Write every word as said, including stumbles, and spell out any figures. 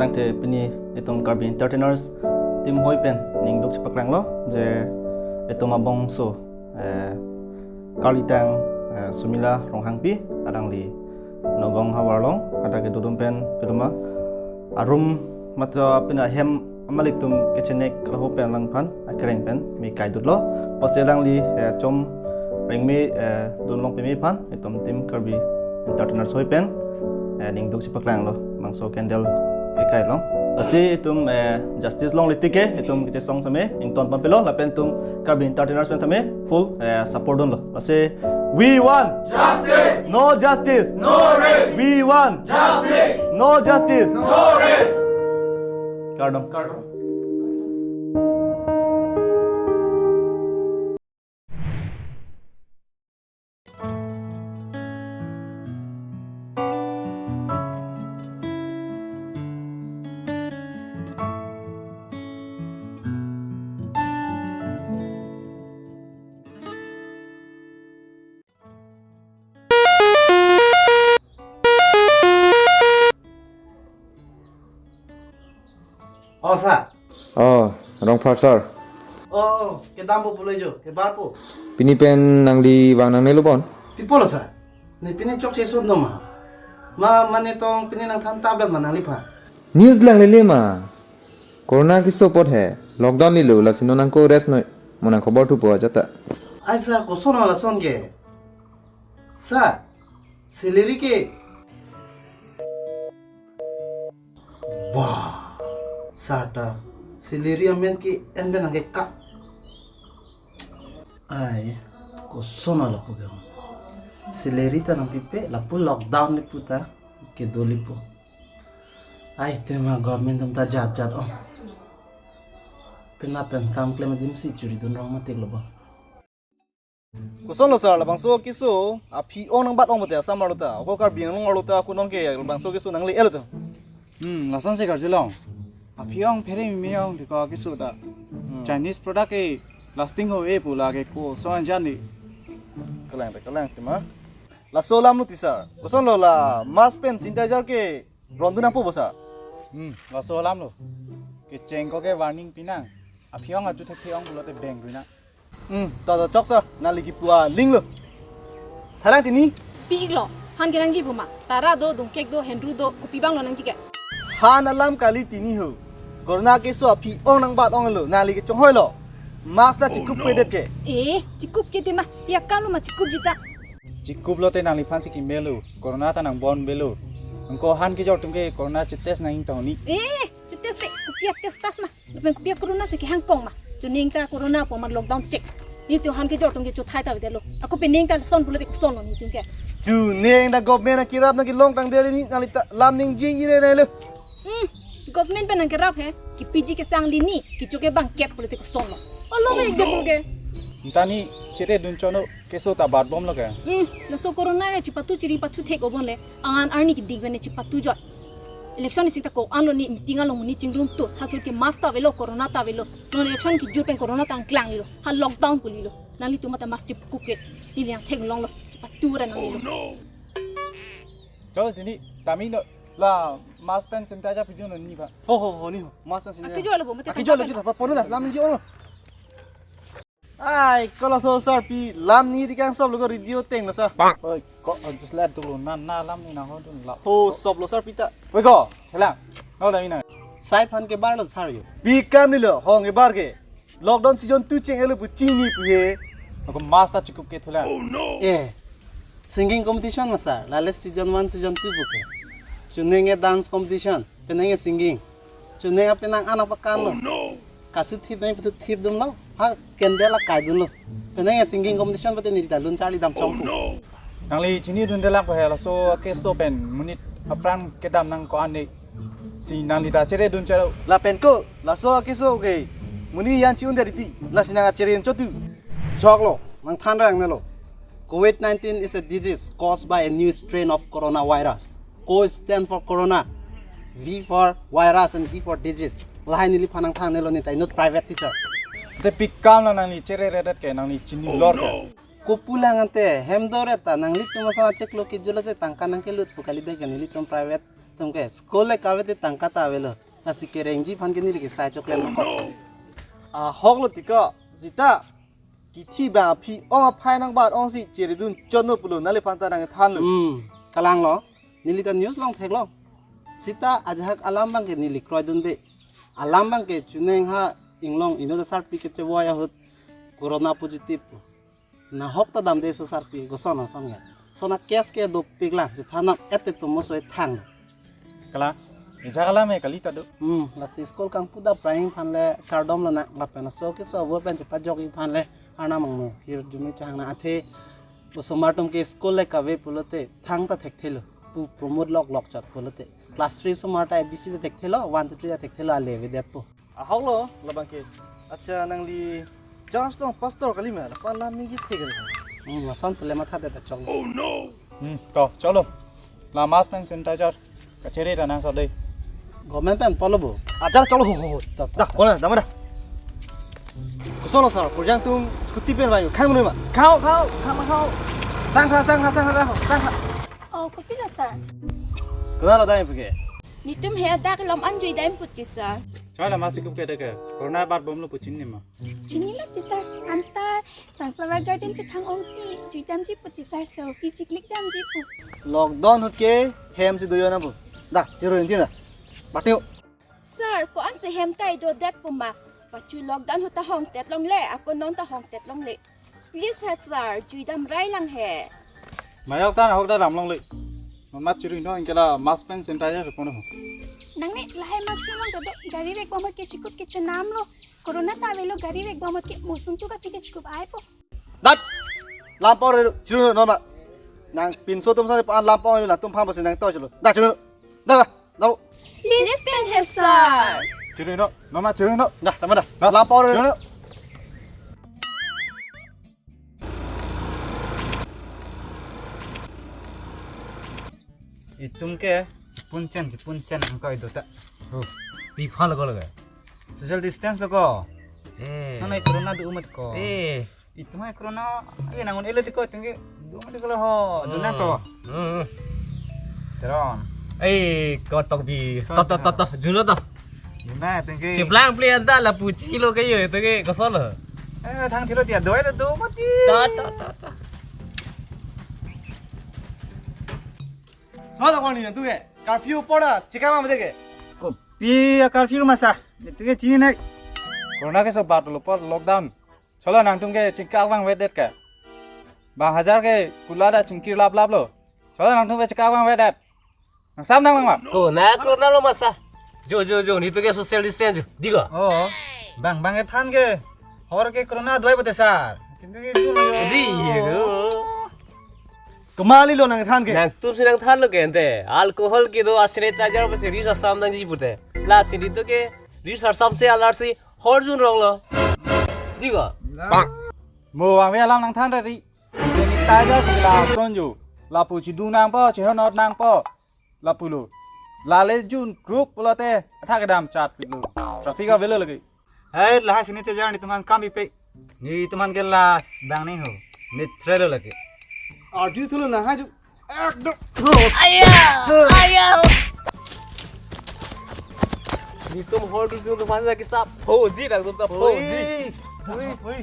Te pini itum Karbi Entertainers team hoi pen ningduk chepaklanglo je itum abangso, eh, karlitang, eh, Sumila Ronghangpi alangli Nagaon havar along, hadak kedo atum pen piloma arum matha pini ahem amalik atum kechenek lahei pen alangphan akereng pen me kaidutlo. Pusi alangli, eh, chom rengme, eh, dunlong peme aphan itum team Karbi Entertainers hoi pen, eh, ningduk chepaklanglo, bangso candle kekai along. Lasi itum, eh, justice longle tik ke itum kechesong same ington pampelo, lapen itum Karbi Entertainers pen tame full, eh, support dunlo. Lasi we want justice, no justice, no rest. We want justice, no justice, no rest. Kardom. Kardom. Oh, sir. Oh, Rongphar sir. Oh, kedampo pulo jo, kebarpo. Pini pen nangli vang nangnelo bon? Pi apotlo, sir? Ne pini chokche sun do ma? Ma, mane tong pini nangthan tablet ma nangliphan? News langlele ma? Corona keso apot he, lockdown lilo, lasi non nangko rest noi, mo nang khobor thupo ajat ta. Ai sir, koson wala son ke? Sir, salary ke? Bah, sir ta salary amen ke-en pen nangkeka. Ai, koson wala pu ke? Salary ta nangpipe, lapu lockdown le pu ta kedo le pu. Ai, tema government atum ta jat jat ong. Penap pen kam klem adim si churi dun rong matik lo ba. Kosonlo sir, labangso keso aphi ong nangbat ong mate Assam arlo ta, ako Karbi Anglong arlo ta, ako non ke labangso keso nangle-etlo ta. Hmm, lason si karjulong. Aphi ong phere meme ong tiko keso ta. Hmm. Chinese product ke lasting ho-e pu la ke koson jan ni. Kalang ta, kalang tema. Laso alam lo ti sir. Kosonlo la mask pen sanitizer ke rondun nangpo bo sir? Hmm, laso alam lo. Kecheng ko ke warning pinang. Aphi ong atu thek phi ong pulote beng ruina. Hmm, to to chok sir. Nangli kipu aling lo. Thalang tini. Pi-iklo. Han ke nangji pu ma? Tara do, dungkek do, hendru do, kopi abang lo nangji ke? Han alam kali tini ho. Corona keso aphi ong nangbat onglo. Nangli kechonghoi lo. Mask ta chikup pedet ke. Eh, chikup ke tema. Pi akam lo ma chikupji ta? Chikup lote nangliphan si kimelo, corona ta nangbon avelo. Anke han kejor atum ke corona chetest nang ingtong ni. Eh, chetest te, kopi a-test tas ma? Lapen kopi a-corona si kehang kong ma? Chuning ta corona pu ma lockdown chek. Nelitum han kejor atum ke chothai ta avedetlo. Ako pening ta son pulote kosonlo nelitum ke? Chuning ta government akirap nangkelong tangdet ni, nangli ta lam ningje-ire nai lo. Hmm, government pen nangkerap he, kepiji kesang lini, kecho ke bangkep pulote kosonlo. Olo me ikdem ke. Neta ni chere dun chonlo, keso ta bat bomlo ke. Hmm, laso corona ke chipatu chiri patu thek obon le, angan arni kedik bene chipatu jot. Election isi ta ko-an lo ni meeting along monit chingrum tut, ha sul ke mask ta avelo, corona ta avelo. Non election kejut pen corona ta nangklanglelo, ha lockdown pu lelo. Nanglitum mate mask chikup ke, neli angthek longlo, chipatu ra nanglelo. Chol tini, tami no, la mask pen sanitizer pijun ni ba. Ho, ho, ho, ni ho. Mask pen sanitizer. Akejor lo bo, mate akejor lo, tangka pen. Jita, pa, ponu da, lam ji ono. Ai, ko laso sir pi, lam ni di kang sop lo ko radio teng lo sir. Oi, ko, oh, just let tu lo, na, na lam ni na ho dun la. Ho, sop lo sir pi ta. Oi ko, selang. No da mina. Sai phan kebar lo sir yo. Pi kam ni lo, hong kebar ke. Lockdown season two cheng-etlo pu chini pu he. Ako mask ta chikup ke thulang. Eh, singing competition ma sir? Lale season one, season two pu ke. Chuning ke dance competition, pening ke singing. Chuning apenang anak pakan lo. Kasu thip nai putu thip dum lo. Ha candle akai dun lo. Pening ke singing competition pute neli ta lun charli dam chong pu. Nangli chinidun delak he laso keso pen monit apran kedam nang ko-an ni. Si nangli ta chere dun chero. Lapen ko, laso keso ke monit an chi-un-edet ti, lasi nang chere chotu. Choklo, nangthan rang nelo. COVID nineteen is a disease caused by a new strain of coronavirus. Co stand for corona, V for virus and D for disease. Lahai neliphan nangthan nelo, neta inut private teacher. Te pi kam la nangli chere redet ke, nangli chinilor ke. Kopu lang ante, hem do re ta, nanglitum ason achek lo kejut lote tangka nangkelut pu kali de ke, nelitum private Atum ke school le kave te tangka ta avelo. Lasi kerengji aphan ke neli kesai choklem nangkok. Ahok lo tiko, sita. Kithi ba aphi ong aphai nangbat ongsi cheridun chotno pulo, neliphan ta nangthanlo. Hmm, kalang lo. Neli ta news along theklong. Sita ajahak alam abang ke neli kroidunde. Alam abang ke chuneng ha inglong inut asarpi kechevoi ahut corona positive. Nahok ta damde so sarpi koson asong ya. Sona case ke dopik lang, si thanam et te tomo soi thang. Kalang, ejak alam e kali ta do. Hmm, lasi school kangpu dap ra-ing aphan le kardom lonang, lapen aso keso avo pen chepajokji aphan le arnam angno hirjume chehang nang, athe osomar atum ke school le kave pulote thang ta thekthelo, pu promote lok lok chot pulote. Class three osomar ta A B C ta thekthelo, one to three ta thekthelo, ale avedetpo. Ahok lo, labang ke. Acha, nangli church along pastor kali ma, lapu alam ningje thek kali. Hmm, lason pule matha det ta chok. Hmm, to, cholo. La mask pen sanitizer kachere ta nang so dei. Government pen pulo bo. Acha, cholo ho ho ho. Ta, ta, Da, ta. Kona, dama da. Koson lo sir, kurjang atum scooty pen vayu, khang noi ma. Khao, khao, khao, khao. Sang kha, sang kha, sang kha, sang kha. Oh, kopilo sir? Kona lo dai puke. Netum he adak lom anjui dam puti sir. Choi la masih kup ke deke. Corona bat bomlo pu chinine ma? Chinilo ti sir. Anta Sunflower Garden chethang ongsi jui damji puti sir, selfie chiklik damji pu. Lockdown ahut ke hem si doyo na pu. Da, chiro inti na. Batio. Sir, ko-ansi hem ta ido det pu ma? Pachu lockdown ahut ta hongtet longle, ako non ta hongtet longle. Please he sir, jui dam rai lang he. Mayok ta nahok ta dam longle. Mamat chiri no ingkela mask pen sanitizer pon ho. Nangne lahai mask nang ta do, gari vek bom ke chikup ke chenam lo. Corona ta avelo, gari vek bom ke mosung tu kapite chikup ai po. Dat! Lampo re chiri no ma. Nangpinso atum sa an lampo latum pham basi nangto chilo. Da chiri. Da da. Dau. Please pen he sir. Chiri no, no ma chiri no. Dah, tama dah. Dah. Lapor. Chiri no. Itum ke punchen, punchen angkoi dota. Oh, pi phal ko lage. Social distance lo ko. Eh. Nana corona do umat ko. Eh. Itum hai corona, eh, nangun ele tiko tinggi, dua mati kalau ho, duna to. Hmm. Teron. Eh, kotok bi. So, to, to, to, to, juno to. Duna tinggi. Chiplang pli anta lapu chilo kayo, tinggi, kosolo. Eh, thang thilo dia, dua itu dua mati. Ta, ta, ta, ta. So, lo koni, tu ke, curfew pora, chikama mate ke. Kopi ya curfew masa, itu ke chini nai. Corona ke so bat lo por lockdown. Cholo nangtum ke chingkak vang vedet ke. Bang hajar ke kula da chingkir lap lap lo. Cholo nangtum ke chingkak vang vedet. Nang sam nang lang ma. Ko na corona lo masa. Jo jo jo, netum ke social distance jo. Digo. Oh. Bang bang ke than ke. Hor ke corona dua bote sir. Sintu ke itu lo. Di ye ko. Kemali lo nang than ke. Nangtum si nangthan lo ke ente. Alcohol ke do, sanitizer pasi ris asam nangji pute. Lasi netum ke ris asam se alar si hor jun rong lo. Digo. Mo vang ve alam nangthan ri. Sanitizer pu lason jo. Lapu chidun nangpo, chehonot nangpo. Lapu lo. Lale jun kruk pulote athak kedam chat pilo. Traffic avelo lagi. Hai, lahai sanitizer netum aphan kam ipe. Netum aphan ke last dang ni ho. Neutral lagi. Arju thulo na haju. Ekdom. Aya! Aya! Netum hor du jun aphan sa kisap. Phoji nangtum ta phoji. Oi, oi, oi.